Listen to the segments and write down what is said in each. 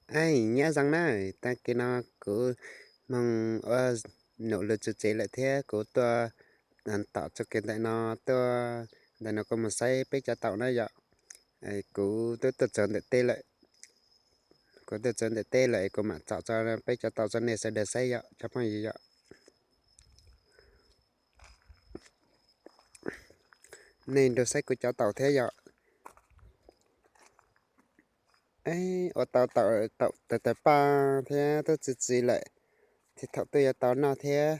Aib, nyob zoo na, tag kis no kuv moog ua num lug txug tsev lawm thiab kuv tuaj tom txug kev ntawm no tuaj, ntawm no kuv moog saib peb cov taum na yom. Kuv twb tuaj txug ntawm teb lawm, kuv tuaj txug ntawm teb lawm kuv mam tsom tso peb cov taum tso nej sawv daws saib yom cov phooj ywg yom. Nej nrug saib kuv cov taum thiab yom. Ua tau taum, taum tawg tawg paj thiab twb txi txiv lawm, thiab thaum twg yuav tau noj thiab,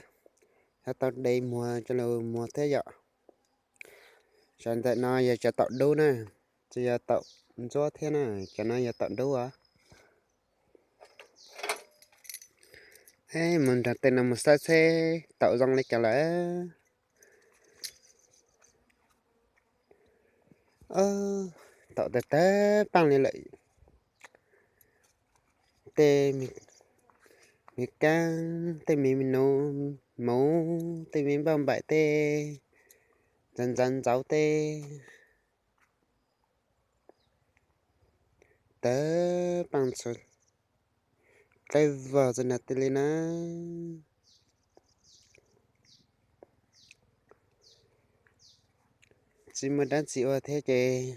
yuav tau de muag coj lug muag thiab yom. Cov ntawm no yog cov taum dub na, tsis yog taum ntsuab thiab na, cov no yog taum dub os. Mus nrog tej no mus saib seb taum zoo li cas lawm. Taum tawg tawg paj li lawm. Tej me kaab, tej me nub, muv, tej me npauj npaim, tej ntxawv ntxawv ntxauv, tej tawg paj txhua dlaib vog txhua nrag tej li na. Tsis muaj dab tsi ua thiab ces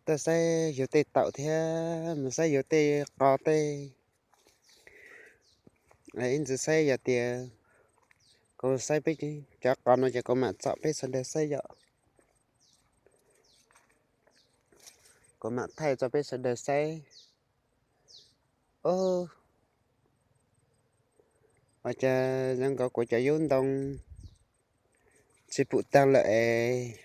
tuaj saib yug tej taum thiab mus saib yug tej qos tej. Ib ntsis saib yog tias kuv saib peb cov qos no ces kuv mam tsom peb sawv daws saib yom. Kuv mam thaij tso peb sawv daws saib. Ua cas zoo nkaus kuv cov yub ntoo tsis pum taag lawm es.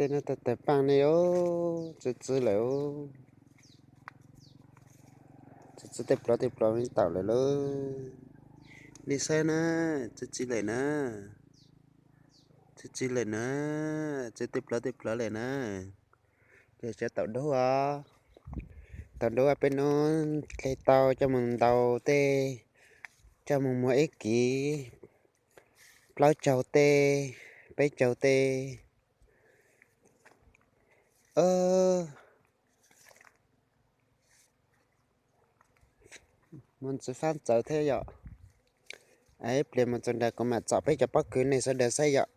Tej no tawg tawg paj ne, txi txi lawm. Txi txi tej pluav tej pluav me taum lawm lauj. Nej saib na, txi txi lawm na. Txi txi lawm na, txi tej pluav tej pluav lawm na. Ces cov taum dub os, taum dub peb nub dle tau coj mus ntaus tej, coj mus muag ib kiv plaub caug tej, peb caug tej. Mus ntxiv fab txawv thiab yom. Ib pliag mus txog nrad kuv mam tsom peb cov pob kws nej sawv daws saib yom.